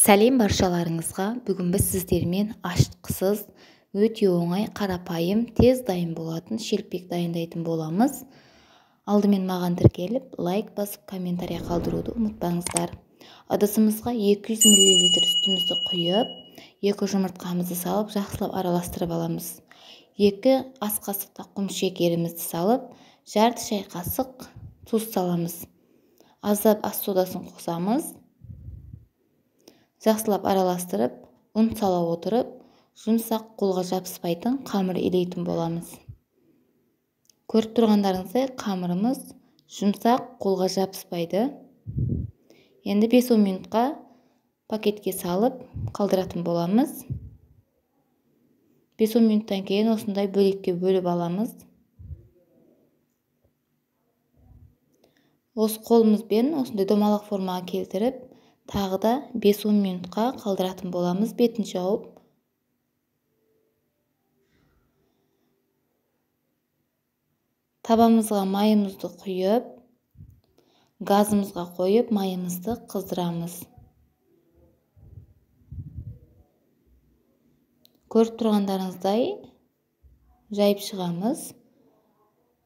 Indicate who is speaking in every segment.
Speaker 1: Сәлем баршаларыңызға. Бүгін біз сіздермен ашытқысыз, өте оңай, қарапайым, тез дайын болатын шелпек дайындайтын боламыз. Алдымен маған тіркеліп, лайк басып, комментария қалдыруды ұмытпаңыздар. Ыдысымызға 200 мл сүтімізді құйып, 2 жұмыртқамызды салып, жақсылап араластырып аламыз. 2 ас қасықта құм шекерімізді салып, жарты шай қасық тұз саламыз. Аздап ас содасын қосамыз. Жақсылап араластырып, ұн сала отырып, жұмсақ, қолға жабыспайтын қамыр илейтін боламыз. Көріп тұрғандарыңыздай, қамырымыз жұмсақ, қолға жабыспайды. Енді 5-10 минутқа пакетке салып қалдыратын боламыз. 5-10 минуттан кейін осындай бөлекке бөліп аламыз. Осы қолымызбен осындай домалақ формаға келтіріп, тағы да 5-10 минутқа қалдыратын боламыз, бетін жауып. Табамызға майымызды құйып, газымызға қойып, майымызды қыздырамыз. Көріп тұрғандарыңыздай жайып шығамыз.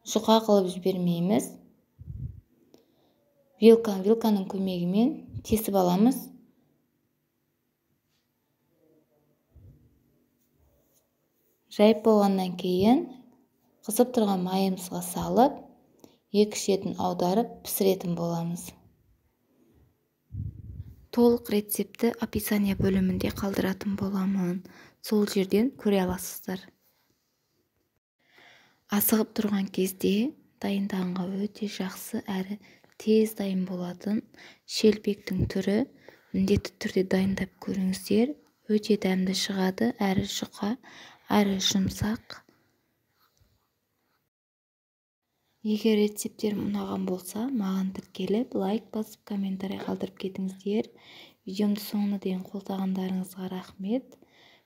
Speaker 1: Жұқа қылып жібермейміз. Вилканың көмегімен тесіп аламыз. Жайып болғаннан кейін қызып тұрған майымызға салып, екі шетін аударып пісіретін боламыз. Толық рецепті описание бөлімінде қалдыратын боламын. Сол жерден көре аласыздар. Асығып тұрған кезде дайындағанға өте жақсы әрі тез дайын болатын шелпектің түрі. Міндетті түрде дайындап көріңіздер. Өте дәмді шығады, әрі жұқа, әрі жұмсақ. Егер рецепттерім ұнаған болса, маған тіркеліп, лайк басып, комментарий қалдырып кетіңіздер. Видеомды соңына дейін қолдағандарыңызға рахмет.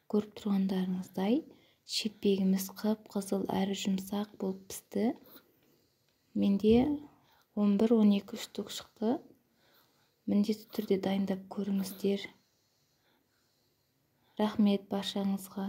Speaker 1: Көріп тұрғандарыңыздай, шелпегіміз қып-қызыл әрі жұмсақ болып пісті. Менде 11-12 штук шықты. Міндетті түрде дайындап көріңіздер. Рахмет баршаңызға.